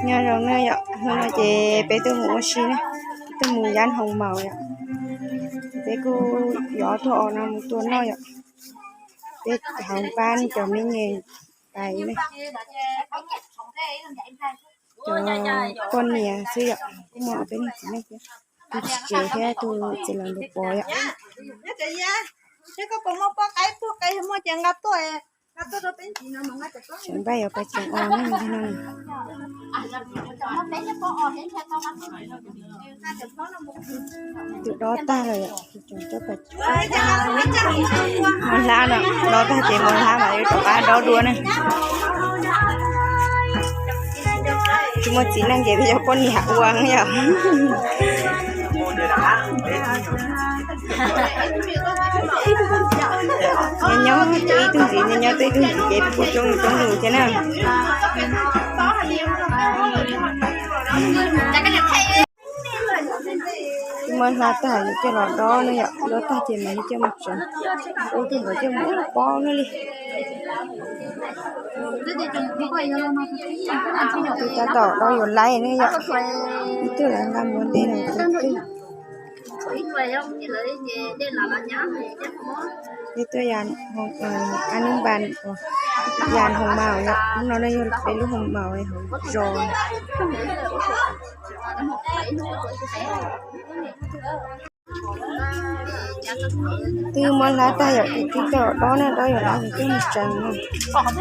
Nyob zoo na yom, hnub no ces peb tuaj mus ua si na, tuaj mus yab hoos maum yom. Peb kuj yuav ob tug os no mus tua noj yom. Peb hauv npab cov me nyuam pais na, cov poj niam xwb yom, kuj muaj peb leej txiv neej thiab, tus txiv tsev thiab tus txiv laus nraug pov yom. Tseem npaj yuav pais tseem os na no. Tus dob tag lawm yom, mus hlab no, dob tag ces mus hlab mas yuav rov qab dob dua na. Tsis muaj txiv neej ces yog poj niam ua yom. Nyob nyob tuaj ib tug ntxiv, nyob nyob tuaj ib tug ntxiv ces kuj coob coob lus thiab na. Muab hlab tag yuav coj los dob na yom, dob tag ces mam li coj mus tsev. Ua tus ntawd coj mus ua pob na li. Tab tom dob yuav laib ne yom, ib tug lawv nqa mus ua ntej no tus twg. Peb tuaj yas, a, yas hoos maum yom, hnub no yog peb lub hoos maum hauv zos. Twb muab hlab tag yom, ces twb coj dob na, dob yuav laib ces twb mus tsev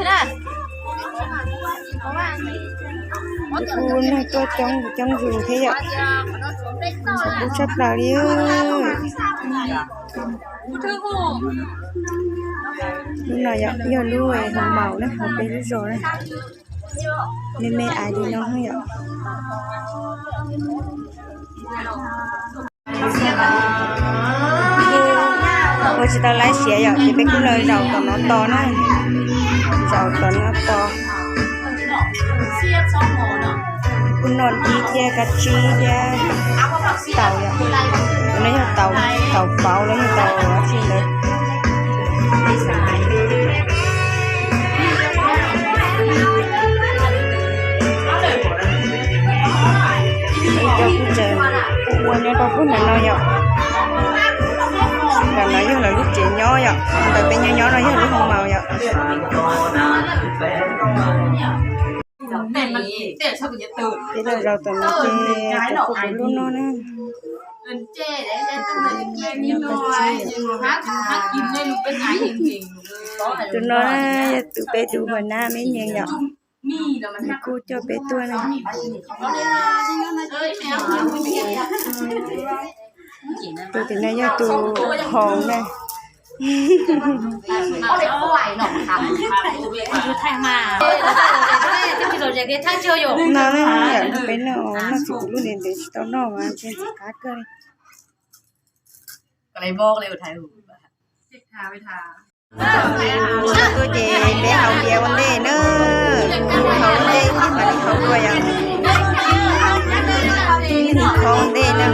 na. Kuj neeg tuaj coob coob zus thiab yom, kuj tshaj plaws li. Lub no yog lub hoos maum na, hauv peb lub zos na. Me me ais li no yom. Ua tsis tau laib siav yom, ces peb kuj los zaum tom no tos na. Zaum tom no tos. Kuj noj dib thiab kab tsib thiab taum yom. Tus no yog taum pauv los yog taum dab tsi ntawd. Ib co kuj tseem ua nyob rau pug ntawm no yom. Ntawm no yog lawv lub tsev nyob yom, ntawm peb nyob nyob no yog lub hoos maum yom. Peb los zaum tom no ces cov kuj pem lub no na. Tus no na yog tus peb tus ua nab me nyees yom. Nws kuj coj peb tuaj na. Tus tim no yog tus hoom na. No na yom, peb noj noj tsis kuv lub ntev ntev tsis tau noj mas ntxim qab kawg li. Tuaj ces peb haus biav ua ntej na, haus ua ntej ib pliag mam li haus dua yom. Haus ua ntej na,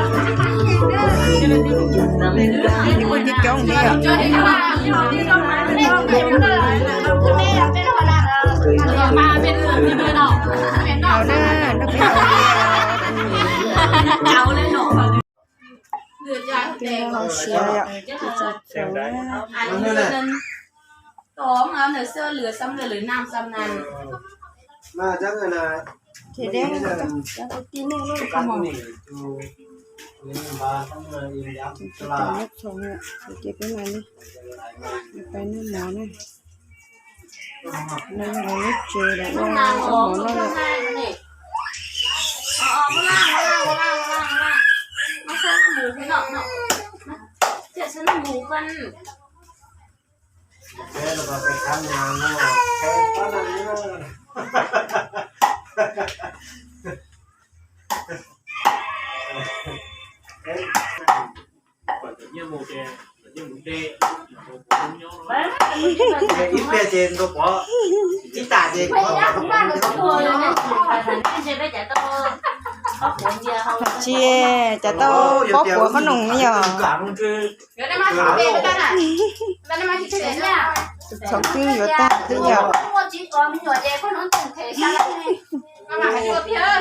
kuj coob coob ntej yom. Haus na, nrog peb haus biav. Tus no haus siav yom, tus txom txom na. Ces dej, ces peb mam li pais noj mov na. No yog lawv lub tsev lawv ua mov noj yom. Ib pliag ces nrau pov ib tas ces tsis cas tau pob puav qhob noom yom. Txhoov twb yuav tag twb yom.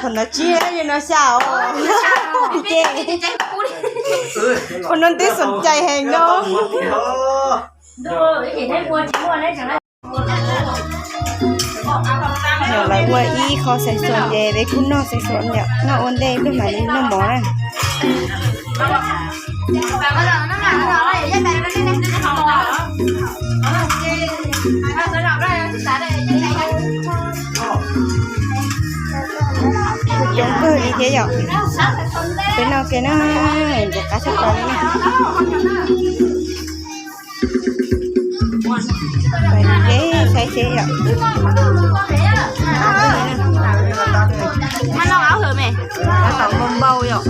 Thaum ntawd tsib, no xya os. Ces ua no twb xoom cai heev no. Yog lawv ua ib qho xav xuas ces peb kuj noj xav xuas yom, noj ua ntej lub mam li noj mov na. Kuj coob kawg li thiab yom. Peb noj ke na, nce qab tshaj plaws li. Saib seb yom. Tab tom npau npau yom.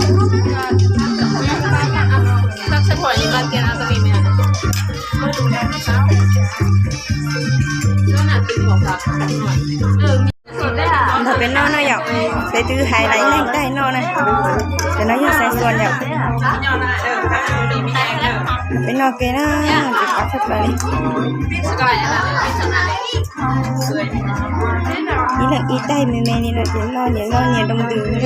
Nrog peb noj no yom, peb twb hais laiv ib leeg tag noj na. Cov no yog xav xuas yom. Peb noj ke na, ces qab tshaj plaws li. Ib leeg ib taig me me li no ces noj nyias noj nyias doo ntws li.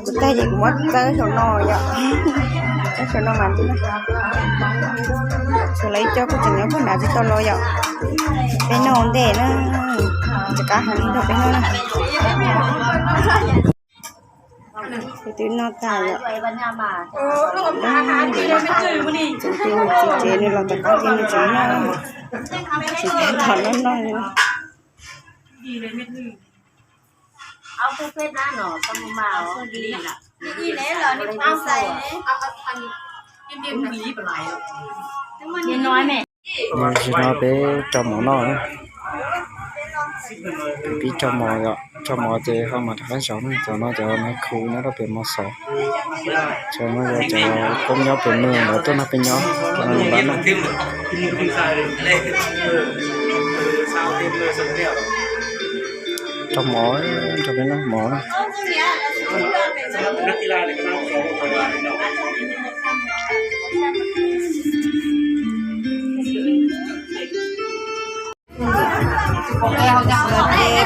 Kuv tag ces kuv muab txawb saum no yom. Txawb saum no mas ntws na. Saum lawv cov kuj tseem nyob puag nrad tsis tau los yom. Peb noj ua ntej na. Tsis qab heev li nrog peb noj na. Peb twb noj tag yom. Tseem twg nws txiv tsev nws los tom qab ces nws tseem noj, tseem thom noj noj li. Zaum no peb tso mov noj na. Peb tso mov yom, tso mov ces ho mam rov qab zaum na. Cov no cov nais khu nyob rau pem mos xov. Cov no yog cov koob nyob pem mws lawv tuaj nrog peb nyob, cov no yog npab na. Tso mov, nrog peb noj mov na. Ces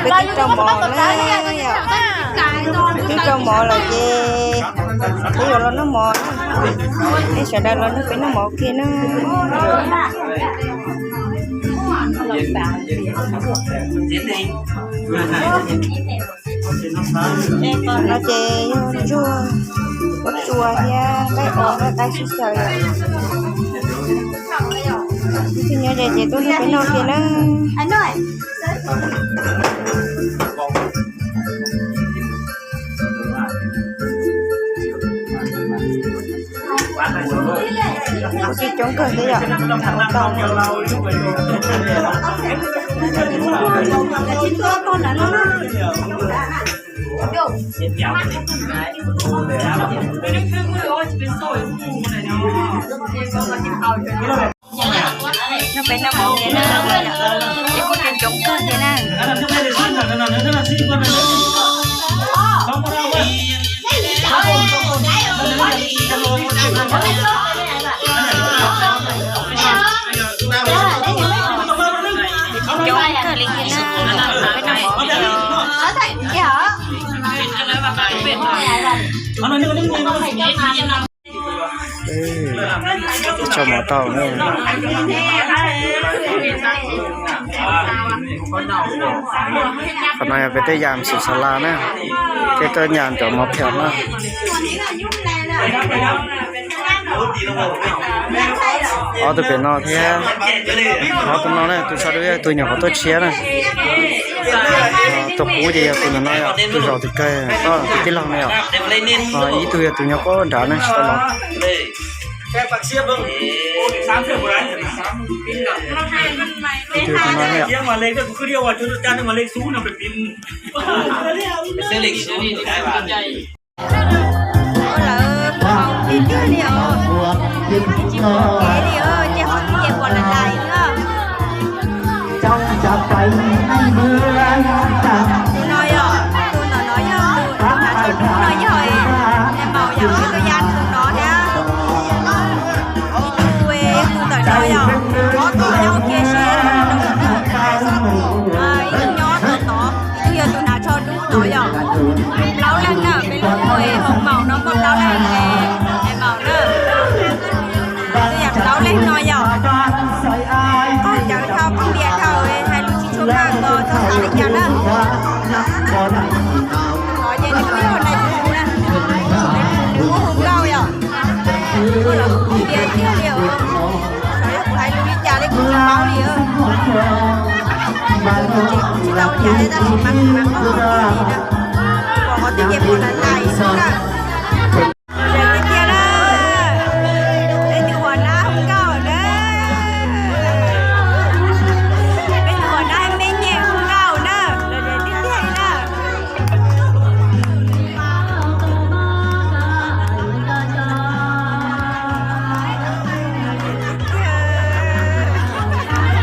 peb twb rau mov na yom, peb twb rau mov lawm ces peb yuav los noj mov na. Nej sawv daws los nrog peb noj mov ua ke na. No ces yog tsuag, ua tsuag thiab nqaij os, nqaij qaib sib xyaw yom. Ib tug nyob ze ces tuaj nrog peb noj ua ke na. Kuj tsis coob kawg thiab yom, tham ua tau. Nrog peb noj mov ua ke na, es kuj coob coob kawg thiab na. Coob kawg li thiab na, peb noj mov ua ke os. Tso mov tau na. Qhov no yog peb tej yam xum xas las na, tej tuaj nyam cov mov phiam na. Ob tug pem no thiab, ob tug no na, tus sawv daws yog tus nyuam qhuav tuaj tshiab na. Tus qub ces yog tus no no yom, tus zaum tus kawg, tus tij laug no yom. Ib tug yog tus nyob puag nrad na, tsis tau los. Ib tug tus no na yom. Ua lawv pom tiag tiag li os, tsis pom kev li os, ces ho ces pom lais lais li os. Tus no yog, tus no no yog tus hnav tsho dub no yog, nws maum yog tus yaj tus no thiab. Ib tug, tus ntawm no yog, ob tug yog ua ke siab, ib Tsis tau cas li tab sis mas mas qhov twb ces puas lais lais xwb na. Tiag tiag na. Peb tus uas nab hu nkauj na. Peb tus uas nab me nyiam hu nkauj na. Lawv tiag tiag na. Nkauj tas lawm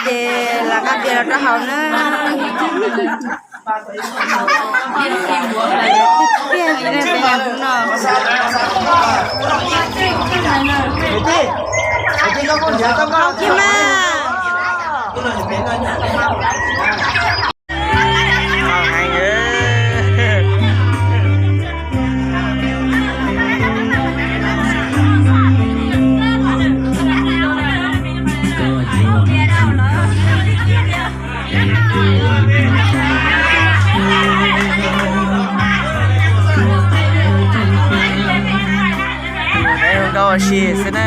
ces lam qab tias los rau hauv na. Tiag li ne, peb nyob no. Ib mas. Nkauj ua si xwb na.